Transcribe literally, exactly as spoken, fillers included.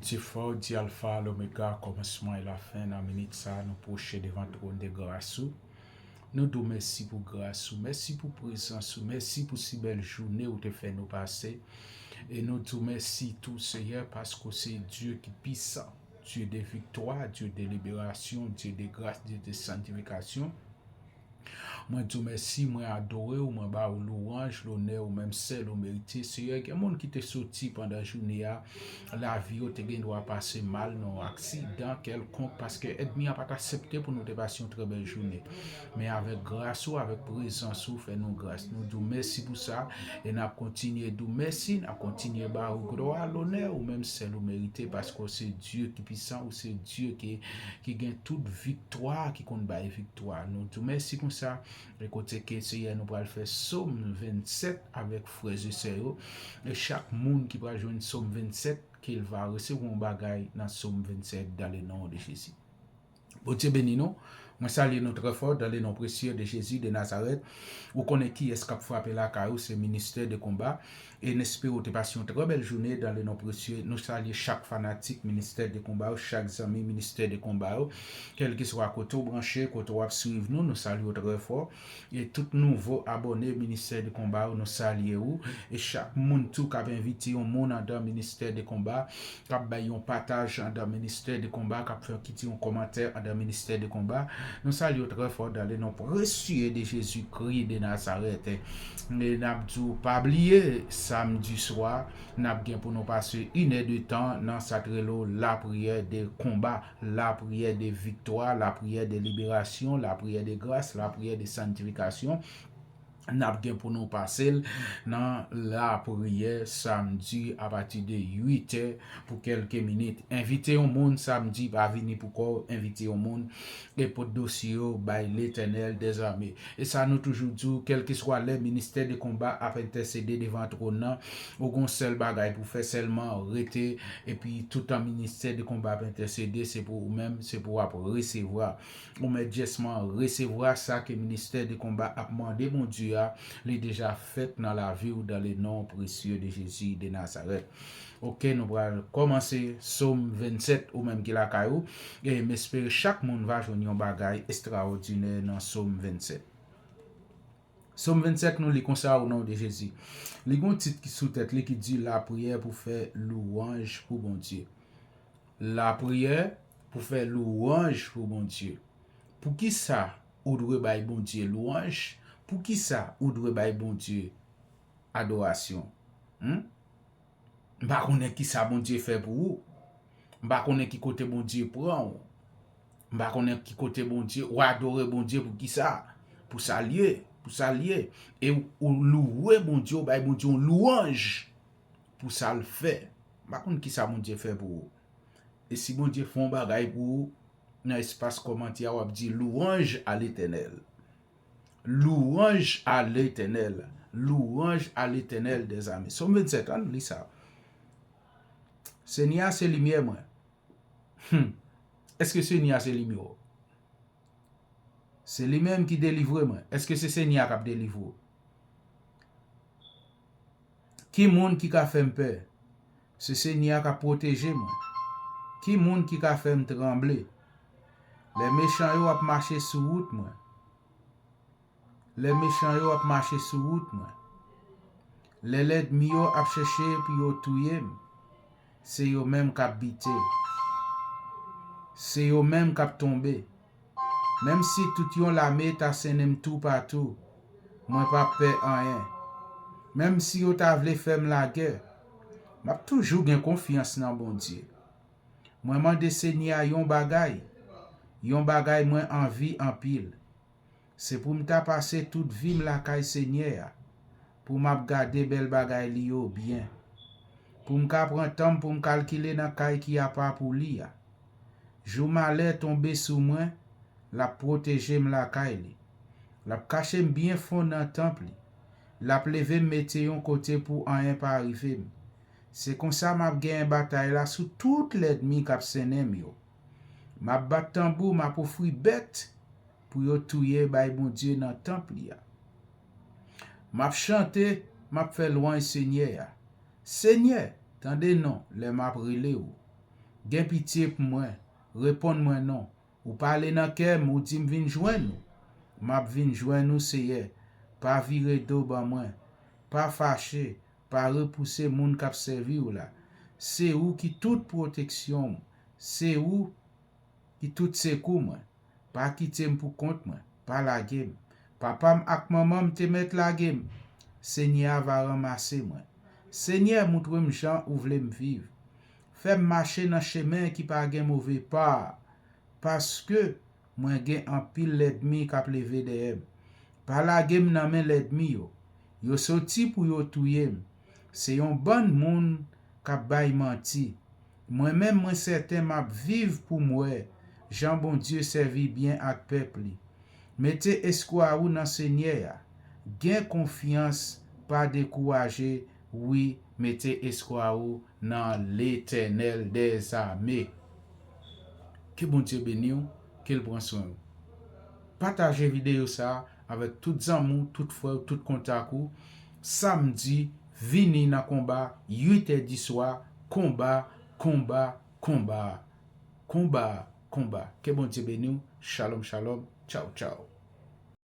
Dye fò, Dye Alfa, Lomega, kòmansman e lafen. Nan minit sa a, nou pwoche devan twòn de gras ou. Nou di w mèsi pou gras ou, mèsi pou prezans ou, mèsi pou si bèl jounen ou te fè nou pase. E nou di w mèsi tou, Seyè, paske w se Dye ki pisan, Dye de viktwa, Dye de liberasyon, Dye de gras, Dye de santifikasyon. Mwen di w mèsi, mwen adore w, mwen ba w louwanj, lonè ou menm sèl ou merite. Seyè, gen moun ki te soti pandan jounen an, lavi yo te gen dwa pase mal nan yon aksidan kèlkonk, paske ènmi an pa t aksepte pou nou te pase yon trè bèl jounen. Men avèk gras ou, avèk prezans ou, fè nou gras. Nou di w mèsi pou sa, e n ap kontinye di w mèsi, n ap kontinye ba ou glwa, lonè ou menm sèl ou merite, paske w se Dye ki pisan, ou se Dye ki, ki gen tout viktwa, ki konn bay viktwa. Nou di w mèsi konsa, e kote ke Seyè nou pral fè Sòm vennsèt avèk frè e sè yo, e chak moun ki pral jwenn Sòm vennsèt, ke l va resevwa yon bagay nan Sòm vennsèt, dans le nom de Jésus. Bondye beni nou. Mwen salye nou trè fò dans le nom précieux de Jésus de Nazareth. Ou konnen kiyès k ap frape lakay ou, se Ministè de Konba. E n espere w te pase yon trè bèl jounen dans le nom précieux. Nou salye chak fanatik Ministè de Konba yo, chak zanmi Ministè de Konba yo. Kèlkeswa kote w branche, kote w ap swiv nou, nou salye w trè fò. E tout nouvo abòne Ministè de Konba yo, nou salye ou. E chak moun tou k ap envite yon moun andan Ministè de Konba, k ap bay yon pataj andan Ministè de Konba, k ap fè kite yon kòmantè andan Ministè de Konba. Nou salye w trè fò dans le nom précieux de Jésus-Christ de Nazareth. E n ap di w pa bliye, samdi swa, n ap gen pou nou pase inè de tan nan sa k rele w lapriyè de konba, lapriyè de viktwa, lapriyè de liberasyon, lapriyè de gras, lapriyè de santifikasyon. N ap gen pou nou pase l nan lapriyè samdi apati de uit è pou kèlke minit. Envite yon moun samdi, pa vini pou kò w, envite yon moun e pote dosye yo bay Letènèl dèzame. E sa nou toujou di w, kèlkeswa lè Ministè de Konba ap entèsede devan twòn nan, ou gon sèl bagay pou fè, sèlman rete, epi toutan Ministè de Konba ap entèsede, se pou ou menm, se pou w ap resevwa. Ou mèt jès man resevwa sa ke Ministè de Konba ap mande Bondye a, li deja fèt nan lavi w dans le nom précieux de Jésus de Nazareth. Oke, nou pral kòmanse Sòm vennsèt, ou menm ki lakay ou, e m espere chak moun va jwenn yon bagay estraòdinè nan Sòm vennsèt. Sòm vennsèt, nou li konsa, au nom de Jésus. Li gon tit ki sou tèt li ki di lapriyè pou fè louwanj pou Bondye. Lapriyè pou fè louwanj pou Bondye. Poukisa ou dwe bay Bondye louwanj? Poukisa ou dwe bay Bondye adorasyon? Hmm? M pa konnen kisa Bondye fè pou ou. M pa konnen ki kote Bondye pran ou. M pa konnen ki kote Bondye, ou adore Bondye pou kisa? Pou sa l ye, pou sa l ye. E ou, ou louwe Bondye, ou bay Bondye yon louwanj pou sa l fè. M pa konn kisa Bondye fè pou ou. E si Bondye fè yon bagay pou ou, nan espas kòmantè a, w ap di, louange à l'Éternel. Louange à l'Éternel. Louange à l'Éternel des armées. Sòm vennsèt, ann li sa. Senyè a se limyè mwen. Hmm. Èske Senyè a se limyè w? Se li menm ki delivre mwen. Èske se Senyè a k ap delivre w? Ki moun ki ka fè m pè? Se Senyè a k ap pwoteje mwen. Ki moun ki ka fè m tranble? Lè mechan yo ap mache sou wout mwen. Lè mechan yo ap mache sou wout mwen. Lè lènmi yo ap chèche pou yo touye m, se yo menm k ap bite. Se yo menm k ap tonbe. Menm si tout yon lame ta sennen m toupatou, mwen p ap pè anyen. Menm si yo ta vle fè m lagè, m ap toujou gen konfyans nan Bondye. Mwen mande Senyè a yon bagay, yon bagay mwen anvi anpil. Se pou m ta pase tout vi m lakay Senyè a, pou m ap gade bèl bagay li yo byen. Pou m ka pran tan m pou m kalkile nan kay ki apa pou li a. Jou malè tonbe sou mwen, l ap pwoteje m lakay li. L ap kache m byen fon nan tanp li. L ap leve m mete yon kote pou anyen pa rive m. Se konsa m ap genyen batay la sou tout lènmi k ap sennen m yo. M ap bat tanbou, m ap ofri bèt pou yo touye bay Bondye nan tanp li a. M ap chante, m ap fè lwanj Senyè a. Senyè, tande non lè m ap rele w. Gen pitye pou mwen. Reponn mwen non. Ou pale nan kè m, ou di m vin jwenn ou. M ap vin jwenn ou, Seyè. Pa vire do ban mwen. Pa fache. Pa repouse moun k ap sèvi w la. Se ou ki tout pwoteksyon m. Se ou ki tout sekou mwen. Pa kite m pou kont mwen. Pa lage m. Papa m ak manman m te mèt lage m. Senyè a va ranmase mwen. Senyè, moutre m jan ou vle m viv. Fè m mache nan chemen ki pa gen move pa, paske mwen gen anpil lènmi k ap leve dèyè m. Pa lage m nan men lènmi yo. Yo soti pou yo touye m. Se yon bann moun k ap bay manti. Mwen menm, mwen sèten m ap viv pou m wè jan Bondye sèvi byen ak pèp li. Mete espwa ou nan Senyè a. Gen konfyans, pa dekouraje, wi, mete espwa ou nan Letènèl dèzame. Ke Bondye beni w, ke l pran swen w. Pataje videyo sa a avèk tout zanmi w, tout frè w, tout kontak ou. Samdi, vini nan konba, uit è di swa, konba, konba, konba. Konba, konba. Ke Bondye beni w. Shalom, shalom. Tchaw, tchaw.